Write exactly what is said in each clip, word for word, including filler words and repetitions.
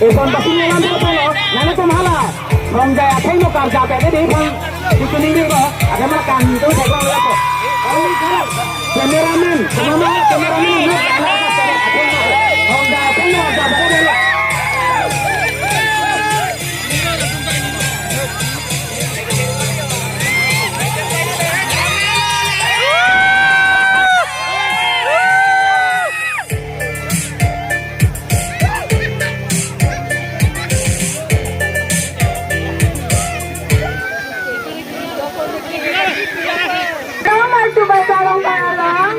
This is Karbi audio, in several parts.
Kon pasi nyelam dulu pelo, nana tum hala. Rongjai athengno karjap ave dei phan. Dikuni dei ko, ada makan tu theklang lo ko. Cameraman, cameraman, cameraman, rongjai athengno karjap ave dei. Selamat Subasa Rongpharong.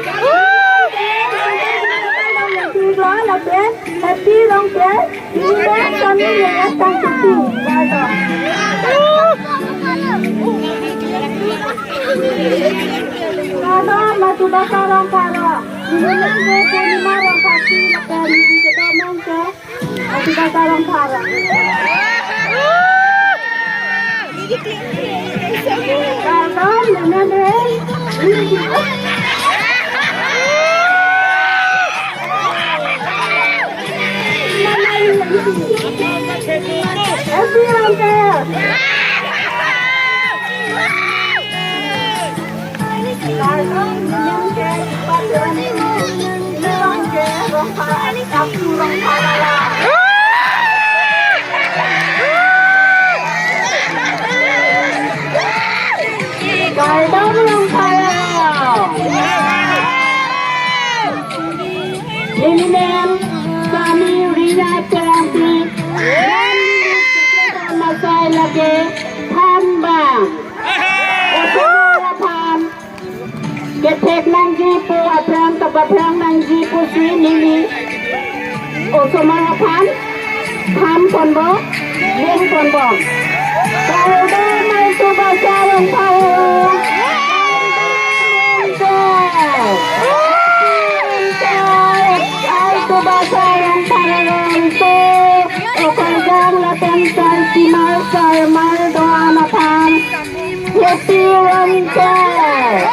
Lapen Happy Rongker. Ini kami yang datang syuting. Selamat Subasa Rongpharong. Ini nanti Purnima Rongpharong. Lapen ini kita nongke. Masih kata orang parah. Kardom, nenek, nenek. Happy Rongker. Kardom Rongpharong. Neli nang kami Rina Terangpi. Dan masai lagi thanbang. Osomar aphan kethek nangji pu aphrang kapaphrang nangji pusi neli osomar aphan than ponbom, ning ponbom. Kardom, Happy Subasa Rongpharong. Happy Subasa Rongpharong. Okarjang lapen sarkimar sarmar do-an aphan. Happy Rongker.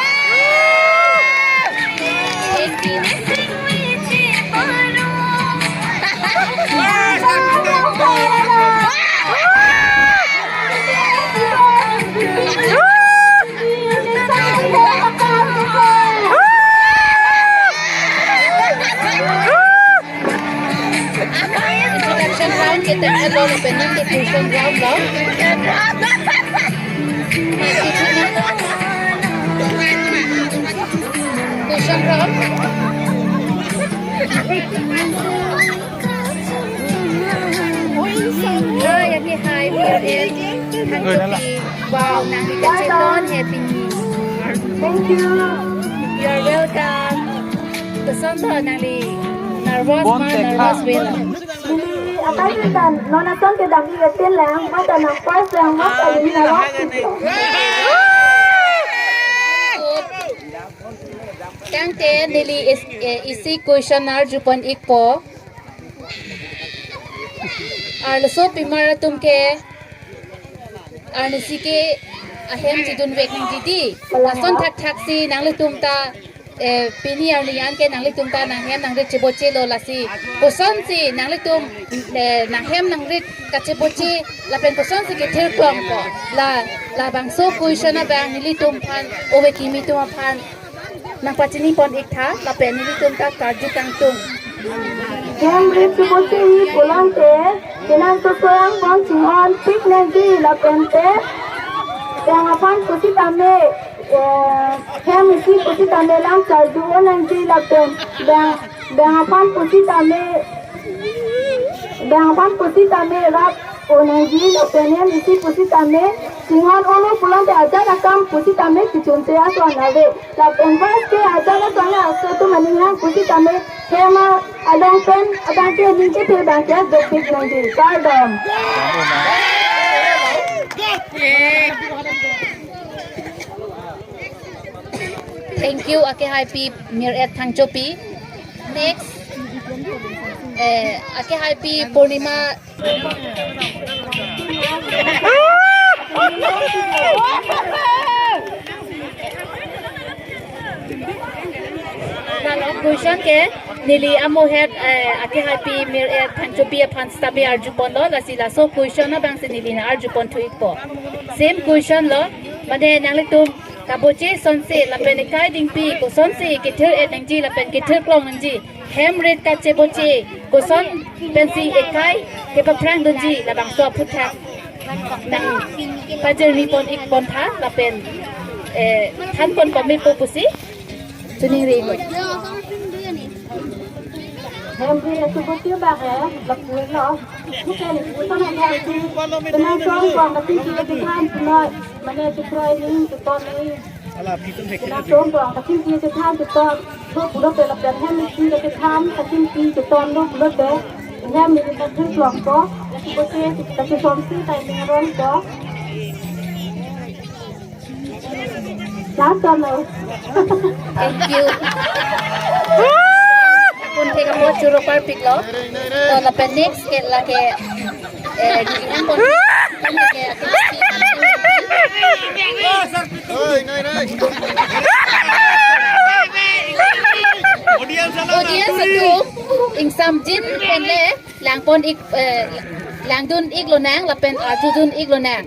Introduction round kita, hello, lapen nang ke question round lo. Question round. Hi, okay, hi, we are in. Thank you, Pi. Wow, nang dikachet non, happy new year. Thank you. You're welcome. Koson to nangli nervous ma, nervous ave lo? Neli akai kita non ason kedam i etin lang, mata nang first lang, mata ini nervous lo. Tangte neli is, eh, isi question arjupon ikpo. Arloso pimar atum ke arnisi ke ahem chidunvek nangji dei. Lason thakthak si nanglitum ta, eh, pini arni an ke nanglitum ta nanghem nangrit cheboche lo, lasi kosonsi nanglitum, eh, nanghem nangrit kacheboche lapen kosonsi kethir klong ko, la, labangso question abang nelitum aphan, ove kimi atum aphan nangpachini pon ik tha, lapen nelitum ta karju kangtung. Hem rit cheboche pulote, kenangsot so-ang pon chinghonpik nangji lapen te, bang aphan pusitame, eh, hem isi pusitame lam charju-o nangji lapen bang, bang aphan pusitame, bang aphan pusitame rap-o nangji lapen hem isi pusitame chinghon-o lo pulote ajat akam pusitame kechunche ason ave. Lapen bas ke ajat ason aso atum aning hang pusitame hem along pen abang ke aning kethe abang ke dopik nangji. Kardom. Thank you, Akehaipi Mir-et Thangchopi. Next, eh, Akehaipi Purnima. Question ke? Neli amohet, eh, akehaipi mir-et Thangchopi aphan sitame arjuponlo, lasi laso question abangsi neli nang-arjuponthu-ikpo. Same question lo, mane nanglitum kaboche asonsi lapen ekai dingpi kosonsi kethir-et nangji lapen kethir klong nangji, hem rit kacheboche koson pensi ekai kepaphrang dunji, labangso aphuthak nangpajirni pon-ikpon tha lapen, eh, thanpon pame po pusi chiningri-iklo. Hem rit kacheboche abang, eh, lapu-iklo. Bukan, bukan hanya itu. Tenang, tong, tong, tapi dia tekan, tenang. Mane, tekan ini, tekan ini. Ala, pitum hek. Tenang, tong, tong, tapi dia tekan, tekan. Lo pulote lapen hem isi ke tekan, tapi isi tekan lo pulote. Hem isi ke tekan, tong, tong. Yang keboche, kita konsumsi, timing ron, tong. Lason lo. Thank you. Pun thek apot choro parpiklo. To lapen next ke lake, eh, di handphone. Lake, Audience atum, ingsamjin pen le langpon-ik, eh, langdun-iklonang lapen arjudun-iklonang.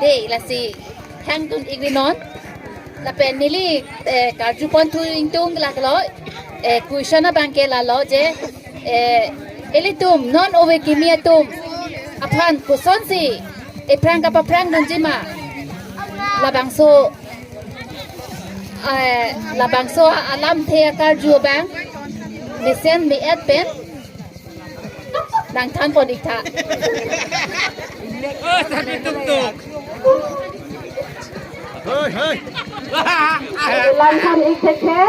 Dei, lasi hangdun-ikri non. Lapen neli, eh, karjuponthu ingtung lake lo, eh, question abang ke lalo je, eh, ilitum non ove kimi atum aphan kosonsi ephrang kapaphrang dunji ma, labangso, eh, labangso alamthe akarju abang mesen me-et pen nangthanpon-ik tha. Oh, sabi tuk tuk. Hei, hei. Langthan-ik thekthe.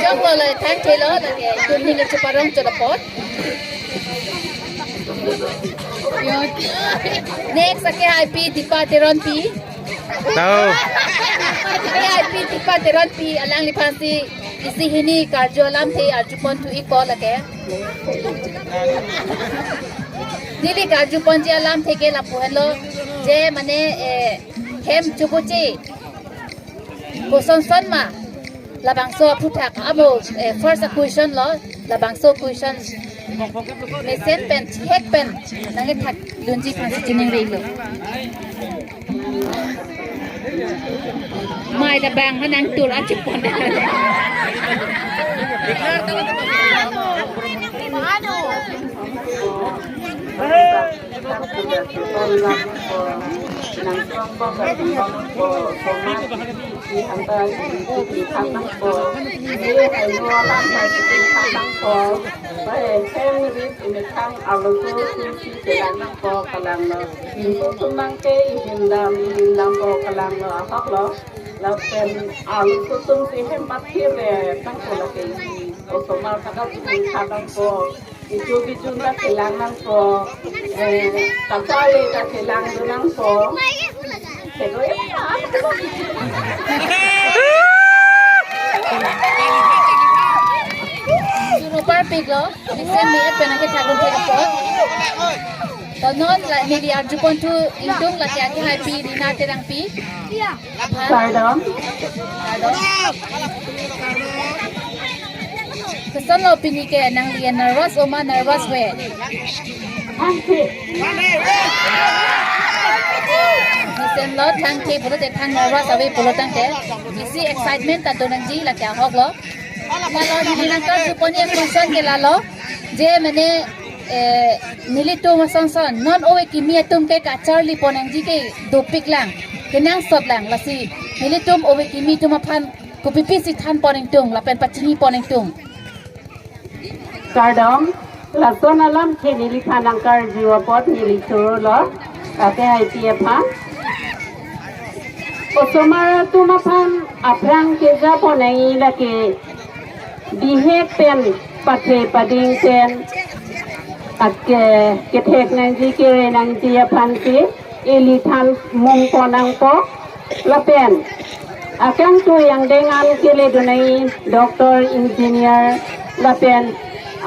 Jonglo le thank you lo, lake dun ni le cheparong chodapot. Next, akehaipi Dipa Teronpi. Tau. Akehaipi Dipa Teronpi, alangliphansi isi hini karju alamthe arjuponthu-ikpo lake. Neli karjuponji alamthe ke lapu henlo, je mane, eh, hem cheboche kosonson ma, labangso aphuthak amo, eh, first question lo, labangso question mesen pen, chihek pen nangkethak dunji aphansi chiningri-iklo. Mai ta bang ma nangtur achipon. Bai, hem rit imethang arloso atumsi chelang nangpo, kelanglo. Inso atum nangke ihim dam, ihim dampo, kelanglo, ahoklo. Lapen arloso atumsi hem pathir le nangpo, lake osomar kadokave chethan nangpo. Ijo bijun ta chelang nangpo, eh, kachari ta chelangdun nangpo. Helo, eh, ah. Choro parpiklo, mesen me-et pen nangkethak dunthek apot. To non la neli arjuponthu ingtung lake akehaipi Rina Terangpi. Kardom. Kardom. Kosonlo pini ke nangli nervous-o ma nervous-ve? Thangthe. Mesenlo thangthe pulote thang nervous ave pulo tangte. Isi excitement ta do nangji lake ahoklo. Lalo neli nangkarjupon e question ke lalo. Je mane, eh, nelitum asonson non ove kimi atum ke kacharlipon nangji ke dopiklang, kenangsotlang, lasi nelitum ove kimi atum aphan kopi-pisi thanpon ingtung lapen pachinipon ingtung? Kardom, lason alamthe neliphan nangkarju apot neli chorolo, akehaipi aphan. Osomar atum aphan aphrang kejapon nangji lake bihek pen pathe pading pen ake kethek nangji kere nangji aphansi ili than mungpon nangpo lapen akangtui angdeng an keledun nangji doctor, engineer lapen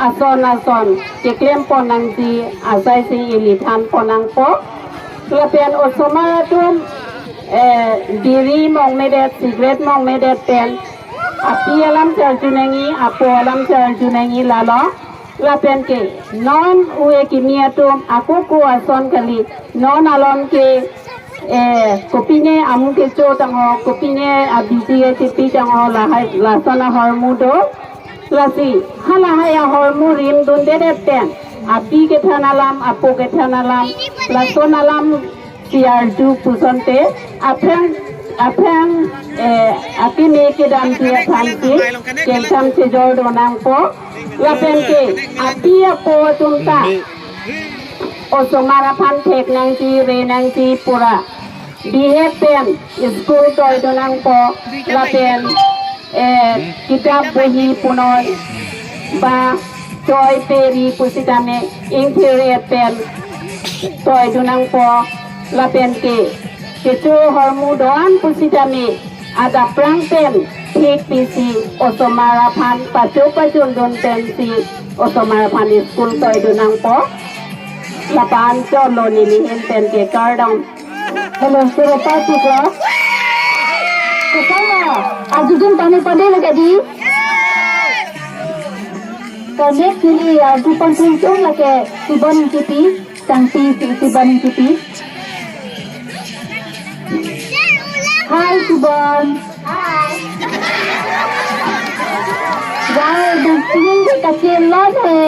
ason ason keklempon nangji asaisi ili thanpon nangpo lapen osomar atum, eh, biri mongmedet, cigarette mongmedet pen api alam charju nangji, apo alam charju nangji lalo. Lapen ke non ove kimi atum ako ko ason kali, non along ke, eh, kopine amu kecho tangho, kopine abiji achipi tangho, lahai lason ahormu do. Lasi halahai ahormu rimdundedet pen api kethan alam, apo kethan alam, lason alam si arju pusonte aphrang, aphrang, eh, akimi kedamji aphansi kengkam chejor do nangpo. Lapen ke api apo atum ta osomar aphan thek nangji, re nangji pura bihek pen school toi do nangpo. Lapen, eh, kitap bohi punoi ba choi pe ri pusitame ingthir-et pen toi do nangpo. Lapen ke kecho ahormu do-an pusitame adap prang pen thik pisi osomar aphan pacho pachundun pensi osomar aphan school toi do nangpo. Lapu-an cholo neli ahin pen ke kardom. Hello, sir, apa tu ko? Kasama, arjudun kami pada lagi di. Kami sini arju pon chungchung lake Sibon Ingtipi, Sangpi si Sibon Ingtipi. Hai, Sibon. Hai. Wah, nang singing ke kachelon he.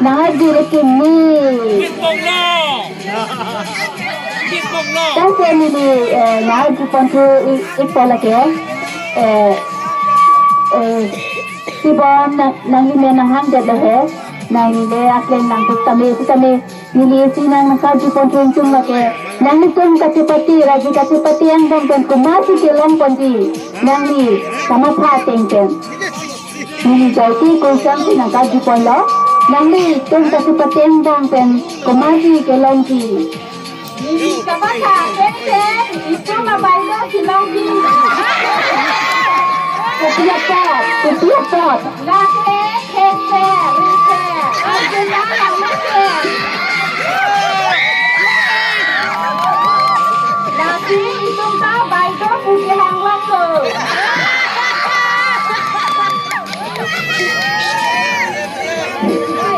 Nang arju le kimi. Bit bong lo. Bit bong lo. Kan se ni di, eh, nang arju pon thu i, i pola ke. Eh, eh, Sibon nang, nangli me nang hang det le he. Nangli le akleng nang buk tame, buk tame. Neli si nang nang karju pon chungchung lake. Nanglitum kachepate, Raji kachepate angbong pen komatsi kelong ponji. Nangli kamatha ateng pen. Neli Joyce Kungsang si nang karju ponlo. Nanglitum kachepate angbong pen komatsi kelongji. Neli kamatha ateng pen itum abailo kelongji. Kopi apot, kopi apot. Lake, khese, ruse, arjuna, lamase. Lasi itum ta baidor puji hangloklo.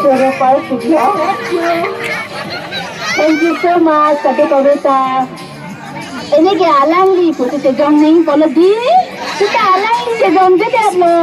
Choro pal puji. Thank you. Thank you so much, Kate Kavita. Ini ke alangli pusi chejong nangpo lo di. Sita alangli chejongjedetlo.